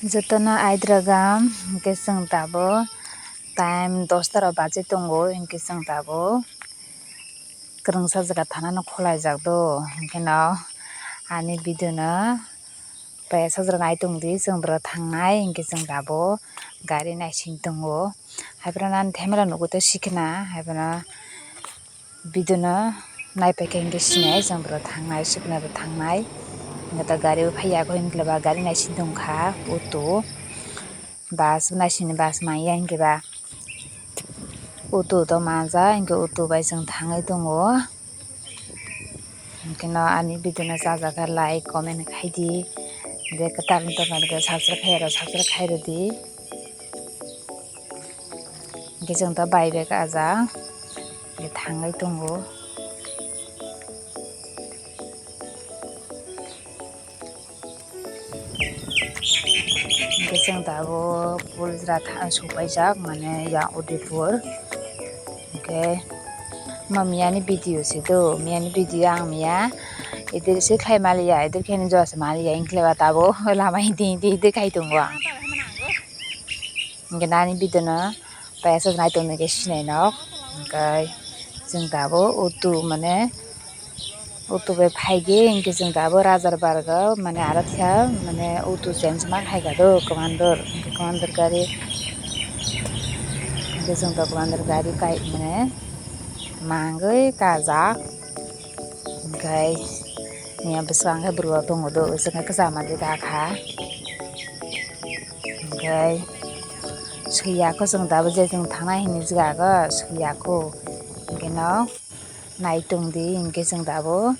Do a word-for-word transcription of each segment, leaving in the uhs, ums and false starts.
Jotono aidwragam, hwnkhe chwng tabuk time dosta rok baji tongo, hwnkhe chwng tabuk kwrwngsa jaga thanano khwlaijak do, hwnkhe no ani video no payasa jora nai tongdi, chwng bwrwi thangnai, hwnkhe chwng tabuk gari naising tongo, haiphano ani camera nugo tei sikena, haiphano. Video no naipaikha hwnkhe sinai chwng bwrwi thangnai, siknabo thangnai. Hwnkhe ta gari o phaiya, hwnkhe ba gari naising tongkha auto. Bus naising ni bus manya hwnkhe ba auto to manja, hwnkhe auto bai chwng thangwi tongo. Hwnkhe no ani video no chajakha like, comment khaidi. Je kwtal wngtongkha hwnkhe subscribe khaiyarok subscribe khairwdi. Hwnkhe chwng ta bai bag ajak, hwnkhe thangwi tongo. Hwnkhe chwng tabuk Puljra tha-, sokpaijak, mane ya Udaipur. Hwnkhe ma miyani video se do, miyani video ang miya edit se khlai maliya, edit khaini jora se maliya, hwnkhe ba tabuk lama hidi hidi edit khai tongo ang. Hwnkhe nani video no payasa nai tongdi khe sinai nok. Hwnkhe chwng tabuk auto mane auto bai phaidi, hwnkhe chwng tabuk Rajar Bargo mane aro kisa mane auto change ma khaikha do commander, hwnkhe commander gari, hwnkhe chwng tabuk commander gari kai mane mangwi kajak. Hwnkhe ya bwskango khe bwrwi rok tongo do, bwskango kwchama de dakha. Hwnkhe swiya kho chwng tabuk je chwng thangnai hwnwi jwkha kho swiya kho. Hwnkhe no nai tongdi hwnkhe chwng tabuk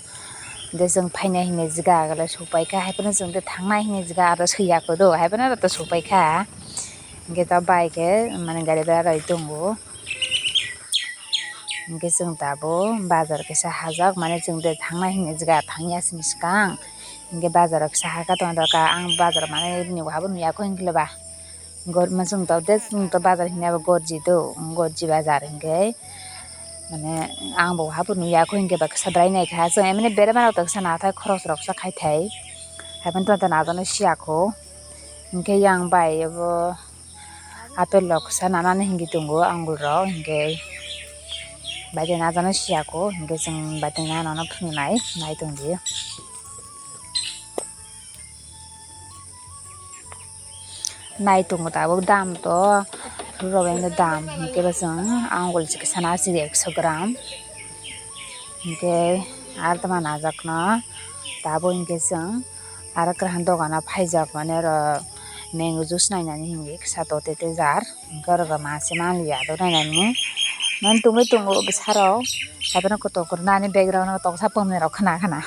de chwng phainai hwnwi jwkha khe sokpaikha, haiphano chwng de thangnai hwnwi jwkha aro swiya kho do, haiphano aro to sokpaikha. Hwnkhe ta bai khe mane gari bera rwi tongo. Hwnkhe chwng tabuk bazar kisa hajak, mane chwng de thangnai hwnwi jwkha thangya simi swkang. Hwnkhe bazar o kisa haka tongkha, ang bazar mane nini wabo nuya kho hwnkhe ba. Gor-, ma chwng tabuk de chwng tabuk bazar hwnwi abo Gorji do, Gorji bazar hwnkhe. Mane ang bo wabo nuya kho hwnkhe ba kisa bwrai naikha. Chwng emani berema rok to kisa nathai khorok rok sa khai thai. Haiphano to najano siya kho. Hwnkhe yang bai abo apple rok kisa nanani hinwi tongo, angul rok hinkhe bai de najano siya kho, hinkhe chwng bai de nana no phunuknai nai tongdi. Nai tongo tabuk dam to, rubber bai no dam hinkhe bo chwng angul kisa na sidi ekso gram. Hinkhe aro tongma najakno tabuk hinkhe chwng aro kwrwngha dogano phaijak, mane oro mango juice nainani hinwi kisa to tete jar, hinkhe oro ba ma se manliya ado nainani mane tongwi tongo bwsarok, haiphano kotor kotor nani background o toksa pomni rok khna khna.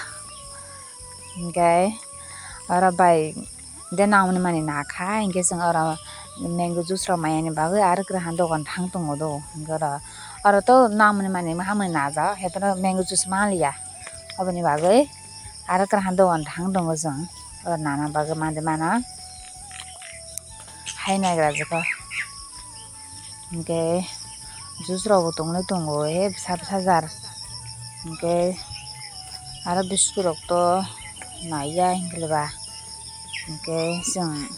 Hinkhe oro bai de nangmani mani nakha, hinkhe chwng oro mango juice rok manyani bagwi aro kwrwngha dogan thang tongo do, hinkhe oro, oro to nangmani mani mahamani najak, haiphano mango juice manliya, oboni bagwi aro kwrwngha dogan thang tongo chwng, oro nana bagwi mande mano hai naigra jikha. Hinkhe juice rok bo tongwi tongo he bwsa bwsa jar. Hinkhe aro biscuit rok to naiya hinkhe ba. Hinkhe chwng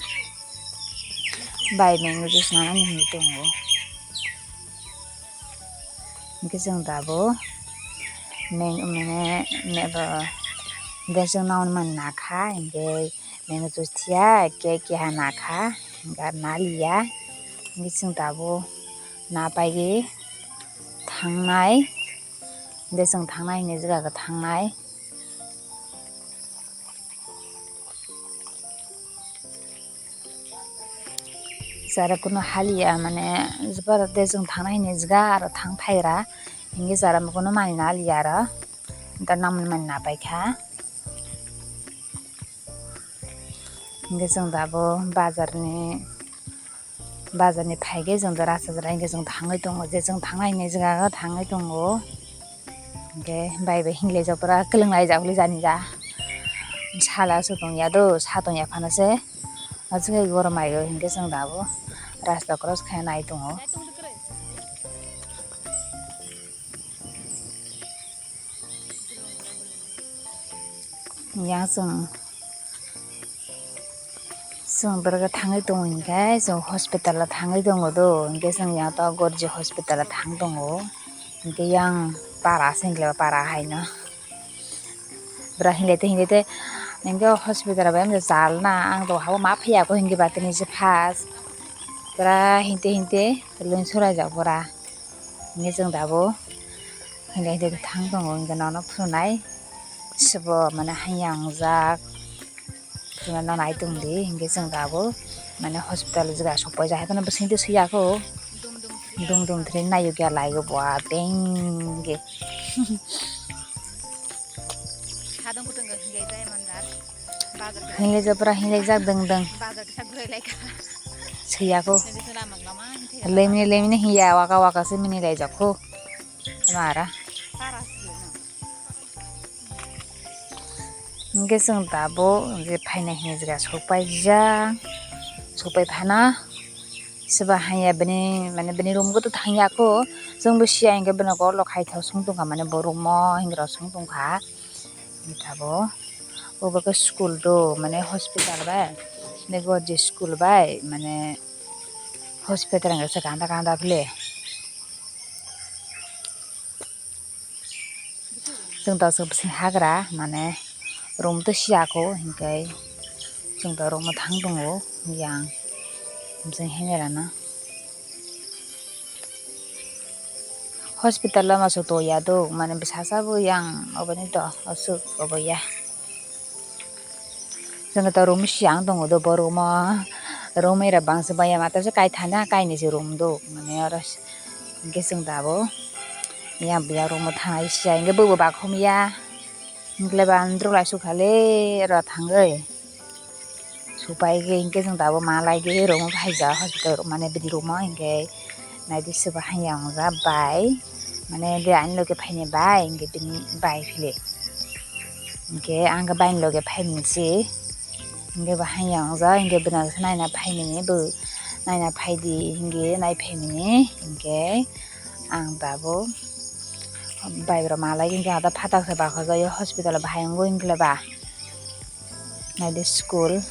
bai mango juice nanani hinwi tongo. Hinkhe chwng tabuk mane, mane, mane bo, hinkhe chwng nangmani mani nakha hinkhe. Mango juice thiya, cake keha nakha, hinkhe naliya, hinkhe chwng tabuk napaigwi thangnai, hinkhe chwng thangnai hinwi jwkha khe thangnai. Chara kunu haliya, mane, jora de chwng thangnai hinwi jwkha aro thang phaigra, hinkhe chara kunu mani naliya aro, hinkhe nangmani mani napaikha. Hinkhe chwng tabuk bazarni, bazarni phaikhe chwng rasta jora hinkhe chwng thangwi tongo, je chwng thangnai hinwi jwkha o thangwi tongo. Hinkhe bai bai hinlaijak pura kwlwng laijak hwnwi jani ja. Sala aswk tongya do, sa tongya phano se. Aswk hai gorom aiyo hinkhe chwng tabuk rasta cross khe nai tongo. Yang chwng Chwng borok thangwi tongo hinkhe, chwng hospital o thangwi tongo do, hinkhe chwng yang tongo Gorji hospital o thang tongo, hinkhe yang para se hinkhe para haino. Bwra hinlai te hinlai te, hinkhe hospital bai wngkha chalna, ang to habo ma phiya kho hinkhe batini se first. Bwra hinte hinte loin suraijak bwra. Hinkhe chwng dabo hinlai hinlai thang tongo, hinkhe nono phunai. Sabo mane hayung jak. Chwngno nai tongdi, hinkhe chwng tabuk mane hospital o jaga sokpai jak, haikhe bising twi swiya kho. Dum dum thri naiyok ya laigo bo a beng ge. Hinlai jak pura hinlai jak deng deng. Swiya kho. Lemni lemni hiya waka waka se mini lai jak kho. Mara. Hinkhe chwng tabuk je phainai hinwi jaga sokpai jak, sokpai phana. Soba hanya bini, mane bini room o to thangya kho, chwngbo siya hinkhe bono call rok khai thok song tongkha, mane bo room o hinwi rok song tongkha. Tabuk obo khe school do, mane hospital bai, nego je school bai, mane hospital hwnkhe se kanda kanda phile. Chwng tabuk bising hagra, mane room to siya kho, hinkhe chwng tabuk room o thang tongo yang bising hanger ano. Hospital o masuk to ya do, mane bwsa sa bo yang oboni to aswk obo ya. Chwng to room siyang tongo do, bo room o room era bangsa baya mata se kaithana kainwi se room do, mane oro hinkhe chwng tabuk yang buya room o thangwi siya hinkhe bobo bakhum ya, hinkhe ba andro lai sukha le oro thangwi. Supai ge hinkhe chwng tabuk ma lai ge room o phaijak hospital mane bini room o hinkhe naidi soba hanya wngjak bai mane de ani loge phainai bai hinkhe bini bai phile hinkhe ang khe bai ni loge phaimani se hinkhe bo hanya wngjak hinkhe bwna naina phaimani bo naina phaidi hinkhe nai phaimani hinkhe ang tabuk bai rok ma lai hinkhe ata phatak se bakhajak hospital o bahai wngo hinkhe ba. Naidi school,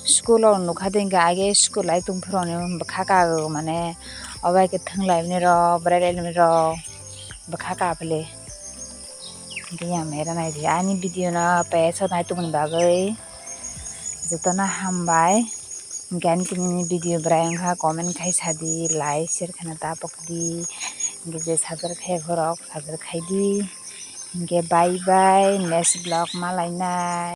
school o nukha de hinkhe age school lai tongphuru ni bwkha kago mane obo hai khe thwng lai mani rok bwrai lai mani rok bwkha kaphili. Hinkhe yang mera naidi ani video no pesa nai tongmani bagwi jotono hambai. Hinkhe ani tini video bwrai wngkha comment khai sadi like share khaina ta pokdi hinkhe je subscribe khai borok subscribe khaidi hinkhe bye bye next vlog ma lainai.